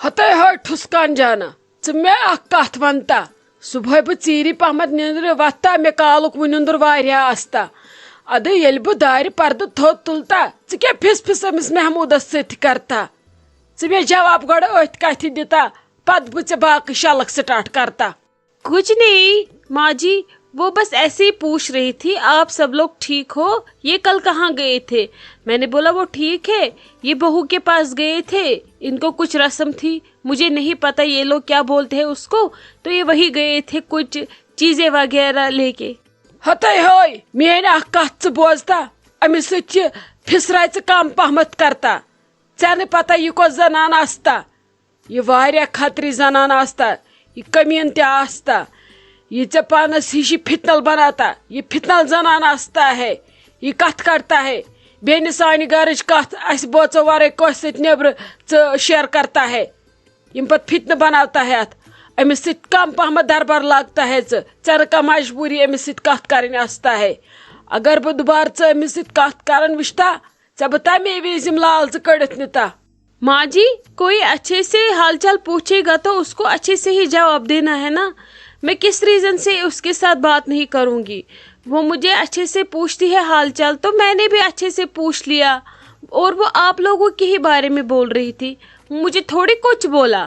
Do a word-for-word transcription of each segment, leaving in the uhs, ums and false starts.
ہتے ہے ٹھُسکان جانا، ژٕ مےٚ اکھ کتھ ونتا۔ صبحٲے بہٕ ژیٖری پہمتھ نیٚنٛدرِ وۄتھتا، مےٚ کالُک وُنیُنٛدُر واریاہ آستا۔ ادٕ ییٚلہِ بہٕ دارِ پردٕ تھوٚد تُلتا، ژٕ کیٛاہ پھِس پھِس أمِس محموٗدس سۭتۍ کرتا؟ ژٕ مےٚ جواب گۄڈٕ أتھۍ کتھِ دِتا، پتہٕ بہٕ ژےٚ باقٕے شلکھ سٹارٹ کرتا۔ کچھ نہیں، ماں جی، وہ بس ایسے ہی پوچھ رہی تھی، آپ سب لوگ ٹھیک ہو؟ یہ کل کہاں گئے تھے؟ میں نے بولا، وہ ٹھیک ہے، یہ بہو کے پاس گئے تھے، ان کو کچھ رسم تھی، مجھے نہیں پتا یہ لوگ کیا بولتے ہیں اس کو، تو یہ وہی گئے تھے کچھ چیزیں وغیرہ لے کے۔ ہتے ہوے، میٲنۍ اکھ کتھ ژٕ بوزتا، أمِس سۭتۍ چھِ پھِسراے ژٕ کم پہمتھ کرتا۔ ژےٚ نہٕ پتہ یہِ کۄس زنان آستا۔ یہِ واریاہ خطری زنان آستا، یہِ کمیٖن تہِ آستا۔ یہِ ژےٚ پانس ہِشی فتنل بناتا، یہِ فتنل زنان آستا ہے، یہِ کتھ کرتا ہے۔ بیٚیہِ نہٕ سانہِ گرٕچ کتھ اسہِ بٲژو ورٲے کٲنٛسہِ سۭتۍ نیبرٕ ژٕ شیئر کرتا ہے۔ یِم پتہٕ فتنہٕ بناوتا ہے اتھ، أمِس سۭتۍ کم پہمتھ دربار لاگتا ہے ژٕ، ژےٚ نہٕ کانٛہہ مجبوٗری أمِس سۭتۍ کتھ کرٕنۍ آستا ہے۔ اگر بہٕ دُبارٕ ژٕ أمِس سۭتۍ کتھ کران وٕچھتا، ژےٚ بہٕ تمے وِزِ یِم لال زٕ کٔڑِتھ نِتا۔ ماں جی، کوئی اچھے سے حال چال پوچھے گا تو اس کو اچھے سے ہی جواب دینا ہے نا۔ میں کس ریزن سے اس کے ساتھ بات نہیں کروں گی؟ وہ مجھے اچھے سے پوچھتی ہے حال چال، تو میں نے بھی اچھے سے پوچھ لیا۔ اور وہ آپ لوگوں کے ہی بارے میں بول رہی تھی، مجھے تھوڑی کچھ بولا۔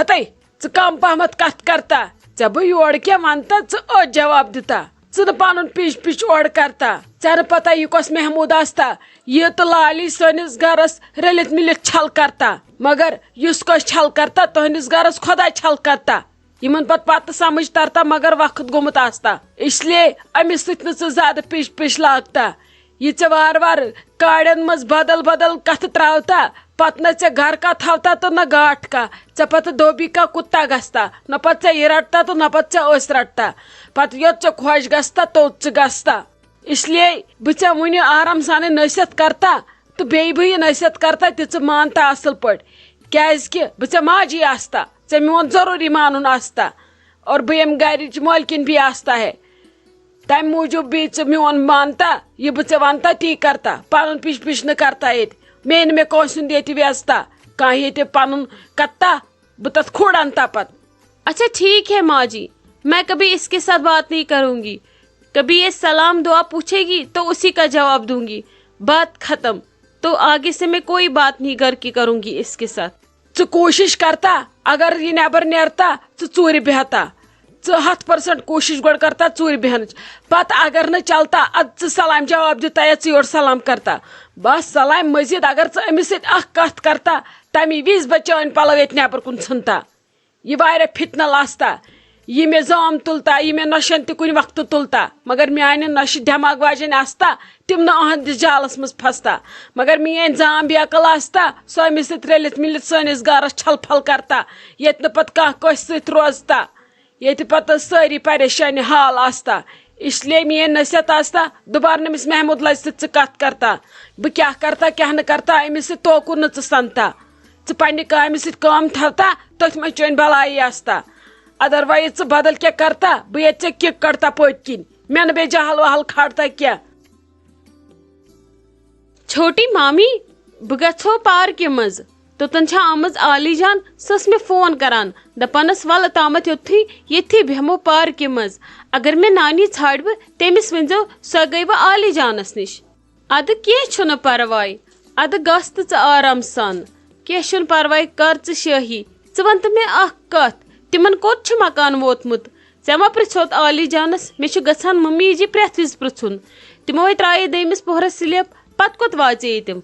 ہتے، ژٕ کم پہمتھ کتھ کرتا؟ ژےٚ بہٕ یورٕ کینٛہہ ونتا، ژٕ أتھۍ جواب دِتا۔ ژٕ نہٕ پنُن پِچ پِچ اورٕ کرتا۔ ژےٚ نہٕ پتہ یہِ کۄس محموٗد آستا، یہِ تہٕ لالی سٲنِس گرس رٔلِتھ مِلِتھ چھل کرتا۔ مگر یُس کٲنٛسہِ چھل کرتا، تُہنٛدِس گرس خۄدا چھل کرتا۔ یِمن پتہٕ پتہٕ سمجھ ترتا، مگر وقت گوٚمُت آستا۔ اس لیے أمِس سۭتۍ نہٕ ژٕ زیادٕ پِچ پِچ لاگتا۔ یہِ ژےٚ وارٕ وارٕ کاڑٮ۪ن منٛز بدل بدل کتھٕ ترٛاوتا، پتہٕ نہ ژےٚ گرٕ کتھ تھاوتا تہٕ نہ گاٹھ کتھ۔ ژےٚ پتہٕ دوبی کا کتا گژھتا، نہ پتہٕ ژےٚ یہِ رٹتا تہٕ نہ پتہٕ ژےٚ أسۍ رٹتا۔ پتہٕ یوٚت ژےٚ خۄش گژھتا، توٚت ژٕ گژھتا۔ اس لیے بہٕ ژےٚ وُنہِ آرام سانٕے نصیحت کرتا تہٕ بیٚیہِ بہٕ یہِ نصیحت کرتا تہِ ژٕ مانتا اصل پٲٹھۍ، کیازِ کہِ بہٕ ژےٚ ماجی آستا، ژےٚ میون ضروٗری مانُن آستا، اور بہٕ ییٚمہِ گرِچ مٲلکِن بھی آستا ہے۔ تمہِ موٗجوٗب بیٚیہِ ژٕ میون مانتا، یہِ بہٕ ژےٚ ونتا تی کرتا، پنُن پِش پِش نہٕ کرتا ییٚتہِ۔ مےٚ نہٕ مےٚ کٲنٛسہِ ہُنٛد ییٚتہِ ویزتا، کانٛہہ ییٚتہِ پنُن کتا، بہٕ تتھ کھوڑ انتا پتہٕ۔ اچھا ٹھیک ہے ماں جی، میں کبھی اس کے ساتھ بات نہیں کروں گی۔ کبھی یہ سلام دعا پوچھے گی تو اسی کا جواب دوں گی، بات ختم۔ تو آگے سے میں کوئی بات نہیں گھر کی کروں گی اس کے ساتھ۔ ژٕ کوٗشِش کرتا، اگر یہِ نٮ۪بر نیرتا، ژٕ ژوٗرِ بیٚہتا۔ ژٕ ہتھ پٔرسنٹ کوٗشِش گۄڈٕ کرتا ژوٗرِ بیٚہنٕچ۔ پتہٕ اگر نہٕ چلتا، ادٕ ژٕ سلام جواب دِتا یا ژٕ یورٕ سلام کرتا۔ بس سلام مٔزیٖد اگر ژٕ أمِس سۭتۍ اکھ کتھ کرتا، تمی وِزِ بہٕ چٲنۍ پلو ییٚتہِ نٮ۪بر کُن ژھٕنتا۔ یہِ واریاہ فتنل آستا۔ یہِ مےٚ زام تُلتا، یہِ مےٚ نۄشن تہِ کُنہِ وقتہٕ تُلتا، مگر میانہِ نۄشہِ دٮ۪ماغ واجٮ۪ن آستا، تِم نہٕ أہنٛدِس جالس منٛز پھستا۔ مگر میٲنۍ زام بیکل آستا، سۄ أمِس سۭتۍ رٔلِتھ مِلِتھ سٲنِس گرس چھل پھل کرتا، ییٚتہِ نہٕ پتہٕ کانٛہہ کٲنٛسہِ سۭتۍ روزتا، ییٚتہِ پتہٕ سٲری پریشانہِ حال آستا۔ اس لیے میٲنۍ نصیحت آستا، دُبارٕ نہٕ أمِس محمود لجہِ سۭتۍ ژٕ کتھ کرتا۔ بہٕ کیٛاہ کرتا، کیٛاہ نہٕ کرتا، أمِس سۭتۍ توکُن نہٕ ژٕ سنتا۔ ژٕ پننہِ کامہِ سۭتۍ کٲم تھاوتا، تٔتھۍ منٛز چٲنۍ بلایی آستا۔ ادروایز ژٕ بدل کینٛہہ کرتا، بہٕ ییٚتہِ ژےٚ کِک کڑتا پٔتۍ کِنۍ۔ مےٚ نہٕ بیٚیہِ جہل وہل کھارتا کینٛہہ۔ چھوٹی مامی، بہٕ گژھو پارکہِ منٛز۔ توٚتن چھےٚ آمٕژ عالی جان، سۄ ٲس مےٚ فون کران، دپان ٲس، "ولہٕ تامتھ یوٚتتھٕے ییٚتھی بیٚہمو پارکہِ منٛز۔ اگر مےٚ نانی ژھانٛڈِ بہٕ، تٔمِس ؤنۍزیو، سۄ گٔیہِ وۄنۍ عالی جانس نِش۔" ادٕ کینٛہہ چھُنہٕ پرواے، ادٕ گژھ تہٕ ژٕ آرام سان، کینٛہہ چھُنہٕ پرواے، کر ژٕ شٲہی۔ ژٕ وَن تہٕ مےٚ اکھ کتھ، تِمن کوٚت چھُ مکان ووتمُت؟ ژےٚ ما پرژھوتھ عالی جانس؟ مےٚ چھُ گژھان ممی جی پرٛٮ۪تھ وِزِ پرژھُن۔ تِمو ہے ترٛایے دوٚیمِس پوہرس سِلیپ، پتہٕ کوٚت واژے تِم؟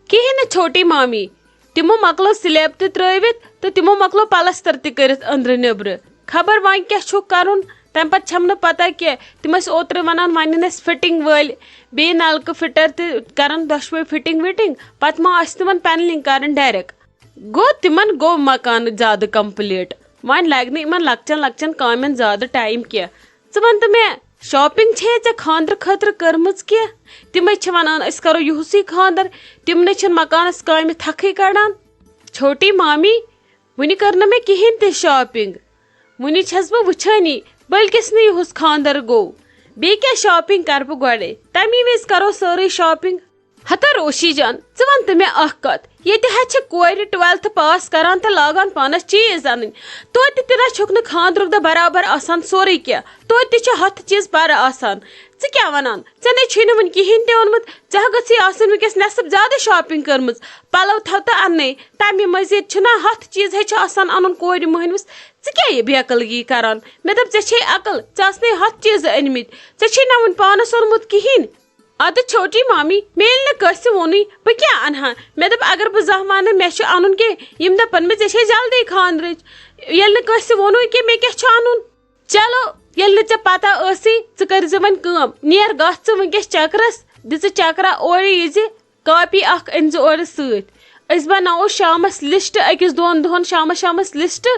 کِہیٖنۍ نہٕ چھوٹی مامی، تِمو مۄکلٲو سِلیپ تہِ ترٛٲوِتھ تہٕ تِمو مۄکلوو پلستر تہِ کٔرِتھ أنٛدرٕ نیٚبرٕ۔ خبر وۄنۍ کیٛاہ چھُکھ کرُن؟ تَمہِ پتہٕ چھَم نہٕ پتہ کینٛہہ۔ تِم ٲسۍ اوترٕ وَنان وۄنۍ اَنن اَسہِ فِٹِنٛگ وٲلۍ، بیٚیہِ نلکہٕ فِٹر تہِ کرن دۄشوے فِٹِنٛگ وِٹِنٛگ۔ پتہٕ ما آسہِ تِمن پینلِنٛگ کرٕنۍ ڈایریکٹ۔ گوٚو تِمن گوٚو مکانہٕ زیادٕ complete۔ وۄنۍ لگہِ نہٕ یِمن لۄکچن لۄکچن کامٮ۪ن زیادٕ time کینٛہہ۔ ژٕ وَن تہٕ مےٚ، shopping چھے ژےٚ خانٛدرٕ خٲطرٕ کٔرمٕژ کینٛہہ؟ تِمے چھِ وَنان أسۍ کرو یِہُسٕے خانٛدر، تِم نَے چھِنہٕ مکانس کامہِ تھکھٕے کڑان۔ چھوٹی مامی، وُنہِ کٔر نہٕ مےٚ کِہیٖنۍ تہِ shopping۔ وُنہِ چھَس بہٕ وٕچھٲنی، بٔلکِس نہٕ یِہُس خانٛدر گوٚو۔ بیٚیہِ کیٛاہ shopping کرٕ بہٕ گۄڈَے؟ تَمی وِزِ کرو سٲرٕے shopping۔ ہتا روشی جان، ژٕ وَن تہٕ مےٚ اَکھ کَتھ۔ ییٚتہِ حظ چھِ کورِ ٹُوٮ۪لتھٕ پاس کَران تہٕ لاگان پانَس چیٖز اَنٕنۍ۔ توتہِ تہِ نہ چھُکھ نہٕ خانٛدرُک دۄہ برابر آسان سورُے کینٛہہ۔ توتہِ تہِ چھِ ہَتھ چیٖز پَرٕ آسان۔ ژٕ کیٛاہ وَنان؟ ژےٚ نے چھُے نہٕ وٕنہِ کِہیٖنۍ تہِ اوٚنمُت۔ ژےٚ گٔژھی آسٕنۍ وٕنکیٚس نٮ۪صٕف زیادٕ شاپِنٛگ کٔرمٕژ۔ پَلو تھاو تہٕ اَننَے۔ تَمہِ مٔزیٖد چھُنہ ہَتھ چیٖز ہے چھُ آسان اَنُن کورِ مٔہنوِس۔ ژٕ کیٛاہ یہِ بے عقلگی کَران؟ مےٚ دوٚپ، ژےٚ چھے عقل، ژےٚ آسنَے ہَتھ چیٖزٕ أنۍمٕتۍ۔ ژےٚ چھے نہ وٕنہِ پانَس اوٚنمُت کِہیٖنۍ۔ اَدٕ چھوٹی مامی، مےٚ ییٚلہِ نہٕ کٲنٛسہِ ووٚنُے، بہٕ کیٛاہ اَنہٕ ہا؟ مےٚ دوٚپ، اگر بہٕ زانٛہہ وَنہٕ مےٚ چھُ اَنُن کینٛہہ، یِم دَپَن مےٚ، ژےٚ چھے جلدی خانٛدرٕچ۔ ییٚلہِ نہٕ کٲنٛسہِ ووٚنُے کینٛہہ، مےٚ کیٛاہ چھُ اَنُن؟ چلو، ییٚلہِ نہٕ ژےٚ پَتہ ٲسٕے، ژٕ کٔرۍ زِ وۄنۍ کٲم، نیر گژھ ژٕ وٕنکیٚس چکرَس، دِ ژٕ چکرا اورٕ یہِ زِ کاپی اَکھ أنۍ زِ اورٕ سۭتۍ۔ أسۍ بَناوو شامَس لِسٹ أکِس دۄن دۄہَن، شامَس شامَس لِسٹ۔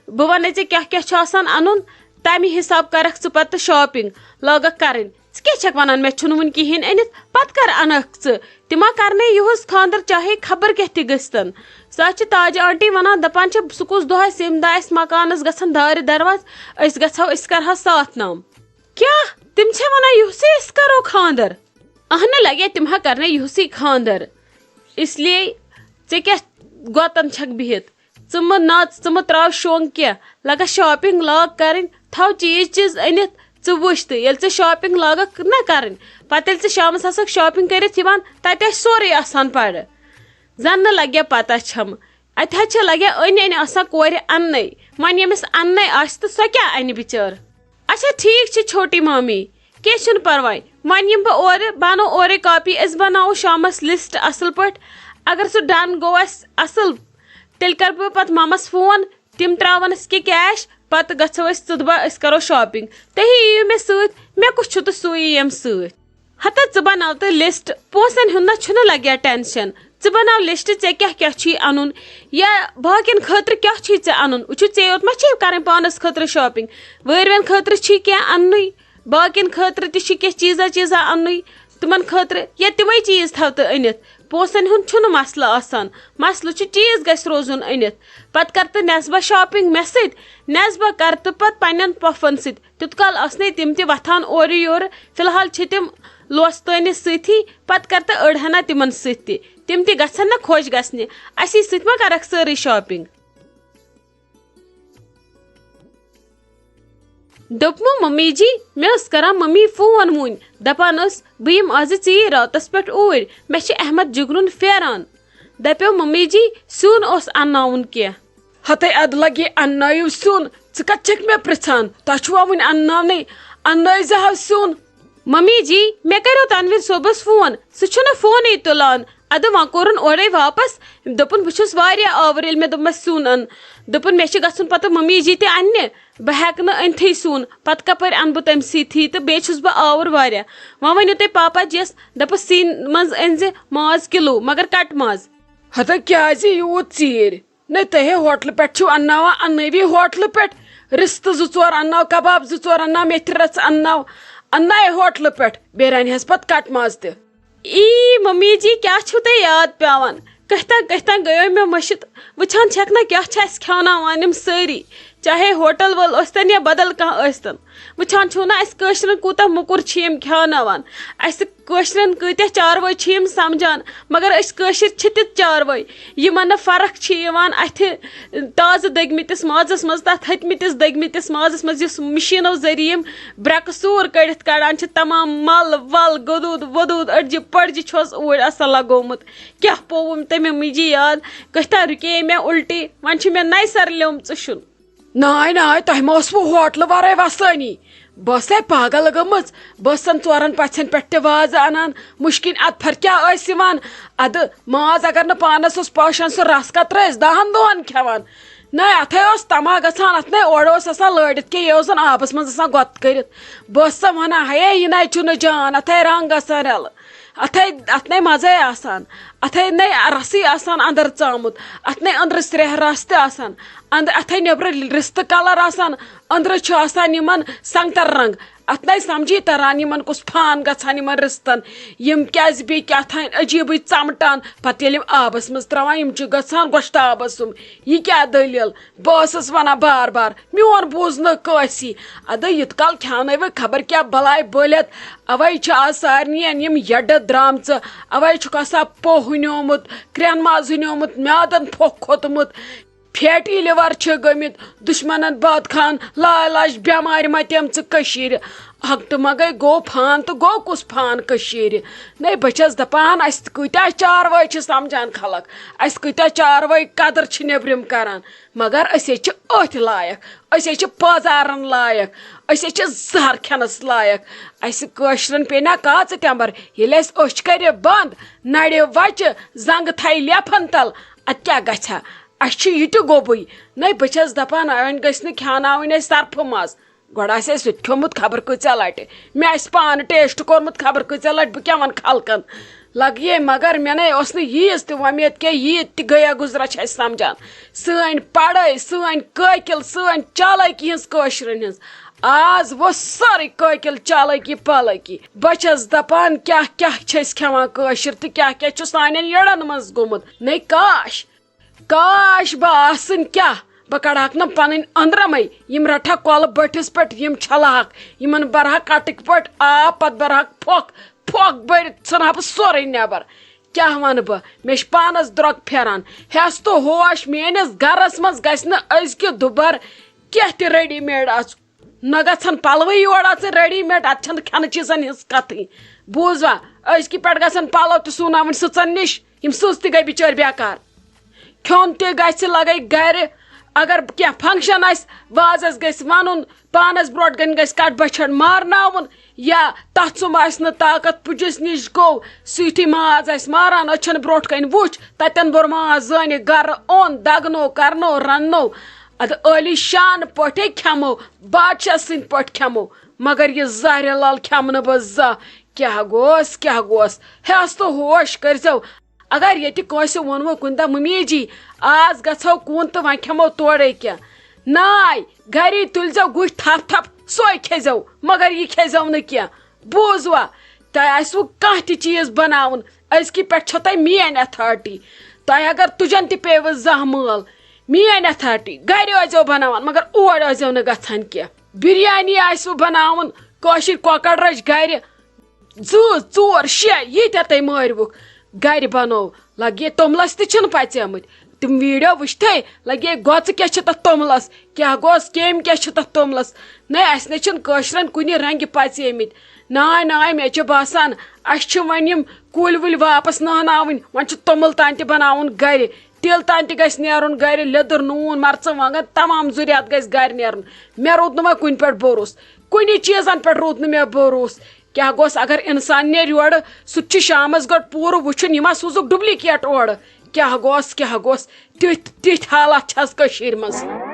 بہٕ وَنَے ژےٚ کیٛاہ کیٛاہ چھُ آسان اَنُن، تَمہِ حِساب کَرَکھ ژٕ پَتہٕ شاپِنٛگ، لاگَکھ کَرٕنۍ۔ ژٕ کیٛاہ چھَکھ وَنان، مےٚ چھُنہٕ وُنہِ کِہیٖنۍ أنِتھ، پَتہٕ کَر اَنَکھ ژٕ؟ تہِ ما کَرنَے یِہُس خانٛدر، چاہے خبر کیٛاہ تہِ گٔژھتَن۔ سۄ حظ چھِ تاجہِ آنٹی وَنان، دَپان چھِ، سُہ کُس دۄہ آسہِ، ییٚمہِ دۄہ اَسہِ مکانَس گژھن دارِ دروازٕ، أسۍ گژھو، أسۍ کَرٕہا ساتھ نام۔ کیٛاہ؟ تِم چھےٚ وَنان، یِہُسٕے أسۍ کَرو خانٛدر؟ اَہنہٕ لَگے، تِم ہا کَرنَے یِہُسٕے خانٛدر۔ اس لیے ژےٚ کیٛاہ گۄتَن چھَکھ بِہِتھ؟ ژٕ مہٕ نَژ، ژٕ مہٕ ترٛاو شۄنٛگ کینٛہہ۔ لَگَس شاپِنٛگ لاگ کَرٕنۍ، تھاو چیٖز چیٖز أنِتھ۔ ژٕ وٕچھ تہٕ، ییٚلہِ ژٕ شاپِنٛگ لاگَکھ نہ کَرٕنۍ، پَتہٕ ییٚلہِ ژٕ شامَس آسَکھ شاپِنٛگ کٔرِتھ یِوان، تَتہِ آسہِ سورُے آسان پَرٕ۔ زَن نہٕ لَگہِ پَتہ چھَم۔ اَتہِ حظ چھِ لَگہِ أنۍ أنۍ آسان کورِ اَننَے۔ وۄنۍ ییٚمِس اَننَے آسہِ تہٕ سۄ کیٛاہ اَنہِ بِچٲر؟ اچھا، ٹھیٖک چھُ چھوٹی مامی، کینٛہہ چھُنہٕ پَرواے۔ وۄنۍ یِمہٕ بہٕ اورٕ، بہٕ اَنو اورَے کاپی، أسۍ بَناوو شامَس لِسٹ اَصٕل پٲٹھۍ۔ اگر سُہ ڈَن گوٚو اَسہِ اَصٕل، تیٚلہِ کَرٕ بہٕ پَتہٕ مَمَس فون، تِم ترٛاوَن اَسہِ کینٛہہ کیش، پَتہٕ گژھو أسۍ ژٕ تہٕ بہٕ، أسۍ کَرو شاپِنٛگ۔ تُہۍ یِیِو مےٚ سۭتۍ، مےٚ کُس چھُ تہٕ سُے یی ییٚمہِ سۭتۍ۔ ہتا ژٕ بناو تہٕ لسٹ، پونٛسن ہُنٛد نہ چھُنہٕ لگیا ٹینشن۔ ژٕ بناو لسٹ، ژےٚ کیٛاہ کیٛاہ چھُے اَنُن یا باقین خٲطرٕ کیٛاہ چھُے ژےٚ اَنُن۔ وٕچھِو، ژےٚ یوت ما چھے کرٕنۍ پانس خٲطرٕ شاپنگ، وٲرۍوٮ۪ن خٲطرٕ چھُے کینٛہہ اَننُے، باقین خٲطرٕ تہِ چھُ کینٛہہ چیٖزا چیٖزا اَننُے، تِمن خٲطرٕ یا تِمے چیٖز تھاو تہٕ أنِتھ۔ پونٛسن ہُنٛد چھُنہٕ مسلہٕ آسان، مسلہٕ چھُ چیٖز گژھِ روزُن أنِتھ۔ پتہٕ کر تہٕ نٮ۪صبہ شاپنگ مےٚ سۭتۍ، نٮ۪صبہ کر تہٕ پتہٕ پننٮ۪ن پۄپھن سۭتۍ۔ تیُت کال آسنے تِم تہِ وۄتھان اورٕ یورٕ۔ فی الحال چھِ تِم لوستٲنِس سۭتی، پتہٕ کر تہٕ أڑ ہنا تِمن سۭتۍ تہِ۔ تِم تہِ گژھن نہ خۄش گژھنہِ۔ اسی سۭتۍ ما کرکھ سٲرٕے شاپنگ؟ دوٚپمو ممی جی، مےٚ ٲس کران ممی فون وُنۍ، دپان ٲس، بہٕ یِمہٕ آزٕ ژیٖرۍ راتس پٮ۪ٹھ اوٗرۍ، مےٚ چھِ احمد جگنُن پھیران۔ دپیو ممی جی، سیُن اوس انناوُن کینٛہہ۔ ہتے ادٕ لگے اننٲیِو سیُن، ژٕ کتھ چھکھ مےٚ پرژھان؟ تۄہہِ چھُوا وُنہِ انناونٕے؟ اننٲیزِ ہا سیُن۔ ممی جی، مےٚ کریو تنویر صٲبس فون، سُہ چھُنہٕ فونٕے تُلان۔ ادٕ وۄنۍ کوٚرُن اورے واپس، دوٚپُن بہٕ چھُس واریاہ آوُر، ییٚلہِ مےٚ دوٚپمس سیُن ان۔ دوٚپُن مےٚ چھُ گژھُن پتہٕ ممی جی تہِ اننہِ، بہٕ ہیٚکہٕ نہٕ أنتھٕے سیُن، پتہٕ کپٲرۍ انہٕ بہٕ تٔمۍ سٕے تھی تہٕ بیٚیہِ چھُس بہٕ آوُر واریاہ۔ وۄنۍ ؤنِو تُہۍ پاپا جِیَس، دپس سیِن منٛز أنزِ ماز کِلوٗ، مگر کٹہٕ ماز۔ ہتہ کیازِ یوٗت ژیٖرۍ؟ نے تۄہہِ ہے ہوٹلہٕ پٮ۪ٹھ چھِو انناوان، اننٲوی ہوٹلہٕ پٮ۪ٹھ۔ رِستہٕ زٕ ژور انناو، کباب زٕ ژور انناو، میتھِ رژھ انناو، اننایے ہوٹلہٕ پٮ۪ٹھ۔ بیٚیہِ رنہِ ہس پتہٕ کٹہٕ ماز تہِ۔ ای ممی جی، کیٛاہ چھُو تۄہہِ یاد پٮ۪وان؟ کٔہۍ تام کٔہۍ تام گٔیو مےٚ مٔشِتھ۔ وٕچھان چھَکھ نہ کیٛاہ چھِ اَسہِ کھیٛاوناوان یِم سٲری، چاہے ہوٹل وٲلۍ ٲسۍتَن یا بدل کانٛہہ ٲسۍتَن۔ وٕچھان چھِو نہ اَسہِ کٲشرٮ۪ن کوٗتاہ موٚکُر چھِ یِم کھیٛاوناوان۔ اَسہِ کٲشرٮ۪ن کۭتیٛاہ چاروٲے چھِ یِم سمجھان، مگر أسۍ کٲشِرۍ چھِ تہِ چاروٲے۔ یِمن نہٕ فرق چھِ یِوان اَتھِ تازٕ دٔگمٕتِس مازس منٛز، تتھ ۂتمٕتِس دٔگمٕتِس مازس منٛز، یُس مشیٖنو ذٔریعہٕ یِم برٛکہٕ سوٗر کٔڑِتھ کڑان چھِ، تمام مل ول، گدوٗد ودوٗد، أڈجہِ پٔڈجہِ چھُس اوٗرۍ آسان لگومُت۔ کیٛاہ پوٚوُم تٔمۍ مِجہِ یاد؟ کٔتھۍ تام رُکے مےٚ اُلٹی، وۄنۍ چھُ مےٚ نَیہِ سرٕ لیوٚمژٕ شُن۔ ناے ناے، تۄہہِ ما اوسوٕ ہوٹلہٕ ورٲے وسٲنی؟ بہٕ ٲسے پاگل گٔمٕژ۔ بہٕ ٲسن ژورن پژھٮ۪ن پٮ۪ٹھ تہِ وازٕ انان، مُشکِنۍ اَدفر کیٛاہ ٲسۍ یِوان؟ ادٕ ماز اگر نہٕ پانس اوس پاشان، سُہ رس قطرٕ ٲسۍ دہن دۄہن کھٮ۪وان۔ نہ، اتھے اوس تما گژھان، اتھ نے اورٕ اوس آسان لٲرِتھ کینٛہہ، یہِ اوس زن آبس منٛز آسان گۄت کٔرِتھ۔ بہٕ ٲسسم ونان، ہے، یہِ نے چھُنہٕ جان، اتھے رنگ گژھان رلہٕ، اتھے، اتھ نے مزے آسان، اتھے نے رسٕے آسان اندر ژامُت، اتھ نے أندرٕ سرٛیہ رس تہِ آسان، اندر اتھے نیبرٕ رِستہٕ کلر آسان، أنٛدرٕ چھُ آسان یِمن سنگتر رنگ۔ اتھ نَے سمجھی تران یِمن کُس فان گژھان یِمن رِستن۔ یِم کیازِ بیٚیہِ کیٛاہ تھانۍ عجیٖبٕے ژمٹان۔ پتہٕ ییٚلہِ یِم آبس منٛز ترٛاوان، یِم چھِ گژھان گۄشتابس سُم۔ یہِ کیٛاہ دٔلیٖل؟ بہٕ ٲسٕس ونان بار بار، میون بوٗز نہٕ کٲنٛسی۔ ادٕ یُت کال کھیٛاونٲوٕکھ خبر کیٛاہ بلاے بٔلِتھ۔ اوے چھُ آز سارنٕے یِم یڈٕ درامژٕ۔ اوے چھُکھ آسان پوہ ہُنیومُت، کرٛٮ۪ن ماز ہُنیومُت، میادن پھۄکھ کھوٚتمُت۔ فیٹی لِور چھِ گٔمٕتۍ دُشمنن باد خان، لاعلاج بٮ۪مارِ مَتیمژٕ کٔشیٖرِ۔ ہنٛگتہٕ منٛگَے گوٚو فان تہٕ گوٚو کُس فان کٔشیٖرِ؟ نَے بہٕ چھَس دَپان، اَسہِ کۭتیٛاہ چاروٲے چھِ سَمجھان خلق، اَسہِ کۭتیٛاہ چاروٲے قدٕر چھِ نیٚبرِم کَران، مگر أسۍ ہے چھِ أتھۍ لایق، أسۍ ہے چھِ پٲزارَن لایق، أسۍ ہے چھِ زَہر کھٮ۪نَس لایق۔ اَسہِ کٲشرٮ۪ن پیٚیہِ نا کاژٕ ٹٮ۪مبَر، ییٚلہِ اَسہِ أچھ کَرِ بنٛد، نَرِ وَچہِ، زنٛگہٕ تھایہِ لیفَن تَل، اَدٕ کیٛاہ گژھِ ہا؟ اَسہِ چھُ یہِ تہِ گوٚبُے۔ نَے بہٕ چھَس دَپان، وۄنۍ گٔژھۍ نہٕ کھیٛاناوٕنۍ اَسہِ طرفہٕ منٛز۔ گۄڈٕ آسہِ اَسہِ سُہ تہِ کھیوٚمُت خبر کۭژاہ لَٹہِ۔ مےٚ آسہِ پانہٕ ٹیسٹ کوٚرمُت خبر کۭژاہ لَٹہِ، بہٕ کیٛاہ وَنہٕ خلقَن۔ لَگیے، مگر مےٚ نَے ٲس نہٕ ییٖژ تہِ وۄمید کینٛہہ، ییٖژ تہِ گٔیا گُزرا چھِ اَسہِ سَمجھان۔ سٲنۍ پَڑٲے، سٲنۍ کٲکِل، سٲنۍ چالٲکی ہِنٛز کٲشرٮ۪ن ہِنٛز۔ آز ووٚژھ سٲرٕے کٲکِل چالٲکی پالٲکی۔ بہٕ چھَس دَپان، کیٛاہ کیٛاہ چھِ أسۍ کھٮ۪وان کٲشِر تہٕ کیٛاہ کیٛاہ چھُ سانٮ۪ن یٔڑَن منٛز گوٚمُت۔ نَے کاش! کاش بہٕ آسٕنۍ کیٛاہ، بہٕ کڑہاکھ نہٕ پنٕنۍ أنٛدرمٕے۔ یِم رٹہٕ ہا کۄلہٕ بٔٹھِس پٮ۪ٹھ، یِم چھلہٕ ہاکھ، یِمن برٕ ہا کٹٕکۍ پٲٹھۍ آب، پتہٕ برٕ ہاکھ پھۄکھ، پھۄکھ بٔرِتھ ژھٕنہٕ ہا بہٕ سورُے نٮ۪بر۔ کیٛاہ ونہٕ بہٕ، مےٚ چھِ پانس درٛۄگ پھیران۔ ہٮ۪س تہٕ ہوش، میٲنِس گرس منٛز گژھِ نہٕ أزکہِ دُبر کینٛہہ تہِ ریڈی میڈ آسُن۔ نہ گژھن پلوٕے یور اژٕنۍ ریڈی میڈ، اتہِ چھنہٕ کھٮ۪نہٕ چیٖزن ہٕنٛز کتھٕے۔ بوٗزوا، أزکہِ پٮ۪ٹھ گژھن پلو تہِ سُوناوٕنۍ سٕژن نِش، یِم سٕژ تہِ گٔے بِچٲرۍ بیکار۔ کھیوٚن تہِ گژھِ لگے گرِ۔ اگر کینٛہہ فنکشن آسہِ، وازس گژھِ ونُن، پانس برونٛٹھ کنہِ گژھِ کٹھ بچھڑ مارناوُن، یا تتھ سُم آسہِ نہٕ طاقت، پُجِس نِش گوٚو، سُہ یُتھُے ماز آسہِ ماران، أچھن برونٛٹھ کنہِ وُچھ، تتٮ۪ن بوٚر ماز زٲنِکھ گرٕ اوٚن، دگنو، کرنو، رننو۔ ادٕ عٲلی شان پٲٹھے کھٮ۪مو، بادشاہ سٕنٛدۍ پٲٹھۍ کھٮ۪مو، مگر یہِ زہرِ لل کھٮ۪مہٕ نہٕ بہٕ زانٛہہ۔ کیٛاہ گوس، کیٛاہ گوس؟ ہٮ۪س تہٕ ہوش کٔرۍزیو۔ اگر ییٚتہِ کٲنٛسہِ ووٚنوٕ کُنہِ دۄہ، "ممی جی، آز گژھو کُن تہٕ وۄنۍ کھٮ۪مو تورے کینٛہہ"، ناے، گری تُلۍزیو گُہۍ تھپھ تھپھ، سۄے کھیزیو، مگر یہِ کھیزیو نہٕ کینٛہہ۔ بوٗزوا؟ تۄہہِ آسِوٕ کانٛہہ تہِ چیٖز بناوُن، أزکہِ پٮ۪ٹھ چھو تۄہہِ میٲنۍ اتھارٹی۔ تۄہہِ اگر تُجن تہِ پیٚیوٕ زانٛہہ مٲل، میٲنۍ اتھارٹی، گرِ ٲسۍزیو بناوان، مگر اور ٲسۍزیو نہٕ گژھان کینٛہہ۔ بریانی آسِوٕ بناوُن، کٲشِر کۄکر رٔج گرِ، زٕ، ژور، شےٚ، ییٖتیٛاہ تۄہہِ مٲرۍوُکھ، گرِ بنوو۔ لگے توٚملس تہِ چھِنہٕ پژیمٕتۍ۔ تِم ویڈیو وٕچھتھے لگے گۄژٕ کیٛاہ چھِ تتھ توٚملس، کیٛاہ گوس، کیٚمۍ کیٛاہ چھِ تتھ توٚملس۔ نَے، اسہِ نَے چھِنہٕ کٲشرٮ۪ن کُنہِ رنگہِ پژیمٕتۍ۔ ناے ناے، مےٚ چھِ باسان، اسہِ چھِ وۄنۍ یِم کُلۍ وُلۍ واپس نٲناوٕنۍ، وۄنۍ چھُ توٚمُل تام تہِ بناوُن گرِ، تیٖل تام تہِ گژھِ نیرُن گرِ، لیٚدٕر، نوٗن، مرژٕ وانگن، تمام ضروٗریات گژھِ گرِ نیرُن۔ مےٚ روٗد نہٕ وۄنۍ کُنہِ پٮ۪ٹھ بھروسہٕ، کُنہِ چیٖزن پٮ۪ٹھ روٗد نہٕ مےٚ بھروسہٕ۔ کیٛاہ گوٚژھ اگر انسان نیرِ یورٕ، سُہ تہِ چھُ شامس گۄڈٕ پوٗرٕ وٕچھُن، یہِ ما سوٗزُکھ duplicate اورٕ۔ کیٛاہ گوٚژھ، کیٛاہ گوٚژھ، تیُتھ، تِتھۍ حالات چھِ آز کٔشیٖرِ منٛز۔